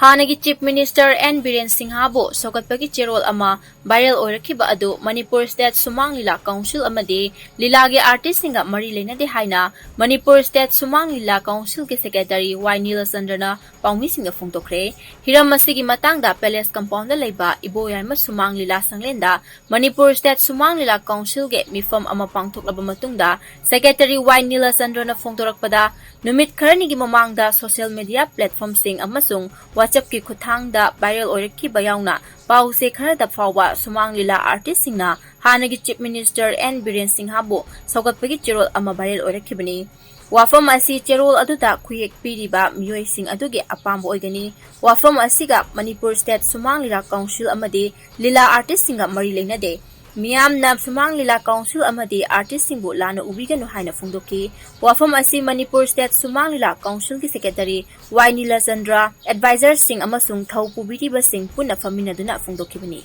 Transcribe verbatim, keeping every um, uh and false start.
ꯍꯥꯟꯅꯒꯤ Chief Minister N Biren Singhaꯕꯨ ꯁꯧꯒꯠꯄꯒꯤ ꯆꯦꯔꯣꯜ ꯑꯃ viral ꯑꯣꯏꯔꯛꯈꯤꯕ ꯑꯗꯨ ꯃꯅꯤꯄꯨꯔ State ꯁꯨꯃꯥꯡ ꯂꯤꯂꯥ Council ꯑꯃꯗꯤ ꯂꯤꯂꯥꯒꯤ artistꯁꯤꯡꯒ ꯃꯔꯤ ꯂꯩꯅꯗꯦ ꯍꯥꯏꯅ ꯃꯅꯤꯄꯨꯔ State ꯁꯨꯃꯥꯡ ꯂꯤꯂꯥ Councilꯒꯤ Secretary ꯋꯥꯏ ꯅꯤꯂꯆꯟꯗ꯭ꯔꯅ ꯄꯥꯎꯃꯤꯁꯤꯡꯗ ꯐꯣꯡꯗꯣꯛꯈ꯭ꯔꯦ꯫ ꯍꯤꯔꯝ ꯑꯁꯤꯒꯤ ꯃꯇꯥꯡꯗ Palace Compoundꯗ ꯂꯩꯕ ꯏꯕꯣꯌꯥꯏꯃ ꯁꯨꯃꯥꯡ ꯂꯤꯂꯥ ꯁꯪꯂꯦꯟꯗ ꯃꯅꯤꯄꯨꯔ State ꯁꯨꯃꯥꯡ ꯂꯤꯂꯥ Councilꯒꯤ ꯃꯤꯐꯝ ꯑꯃ ꯄꯥꯡꯊꯣꯛꯂꯕ ꯃꯇꯨꯡꯗ Secretary ꯋꯥꯏ ꯅꯤꯂꯆꯟꯗ꯭ꯔꯅ ꯐꯣꯡꯗꯣꯔꯛꯄꯗ, ꯅꯨꯃꯤꯠ ꯈꯔꯅꯤꯒꯤ ꯃꯃꯥꯡꯗ social media platformꯁꯤꯡ ꯑꯃꯁꯨꯡ WhatsAppꯀꯤ ꯈꯨꯠꯊꯥꯡꯗ viral ꯑꯣꯏꯔꯛꯈꯤꯕ ꯌꯥꯎꯅ ꯄꯥꯎꯆꯦ ꯈꯔꯗ ꯐꯥꯎꯕ ꯁꯨꯃꯥꯡ ꯂꯤꯂꯥ artistꯁꯤꯡꯅ ꯍꯥꯟꯅꯒꯤ Chief Minister N ꯕꯤꯔꯦꯟ ꯁꯤꯡꯍꯕꯨ ꯁꯧꯒꯠꯄꯒꯤ ꯆꯦꯔꯣꯜ ꯑꯃ viral ꯑꯣꯏꯔꯛꯈꯤꯕꯅꯤ꯫ ꯋꯥꯐꯝ ꯑꯁꯤ ꯆꯦꯔꯣꯜ ꯑꯗꯨꯗ ꯈꯨꯌꯦꯛ ꯄꯤꯔꯤꯕ ꯃꯤꯑꯣꯏꯁꯤꯡ ꯑꯗꯨꯒꯤ ꯑꯄꯥꯝꯕ ꯑꯣꯏꯒꯅꯤ꯫ ꯋꯥꯐꯝ ꯑꯁꯤꯒ ꯃꯅꯤꯄꯨꯔ State ꯁꯨꯃꯥꯡ ꯂꯤꯂꯥ Council ꯑꯃꯗꯤ ꯂꯤꯂꯥ artistꯁꯤꯡꯒ ꯃꯔꯤ ꯂꯩꯅꯗꯦ꯫ ꯃꯤꯌꯥꯝꯅ ꯁꯨꯃꯥꯡ ꯂꯤꯂꯥ Council ꯑꯃꯗꯤ artistꯁꯤꯡꯕꯨ ꯂꯥꯟꯅ ꯎꯕꯤꯒꯅꯨ ꯍꯥꯏꯅ ꯐꯣꯡꯗꯣꯛꯈꯤ꯫ ꯋꯥꯐꯝ ꯑꯁꯤ ꯃꯅꯤꯄꯨꯔ State ꯁꯨꯃꯥꯡ ꯂꯤꯂꯥ Councilꯒꯤ Secretary ꯋꯥꯏ ꯅꯤꯂꯆꯟꯗ꯭ꯔ, advisorꯁꯤꯡ ꯑꯃꯁꯨꯡ ꯊꯧ ꯄꯨꯕꯤꯔꯤꯕꯁꯤꯡ ꯄꯨꯟꯅ ꯐꯝꯃꯤꯟꯅꯗꯨꯅ ꯐꯣꯡꯗꯣꯛꯈꯤꯕꯅꯤ꯫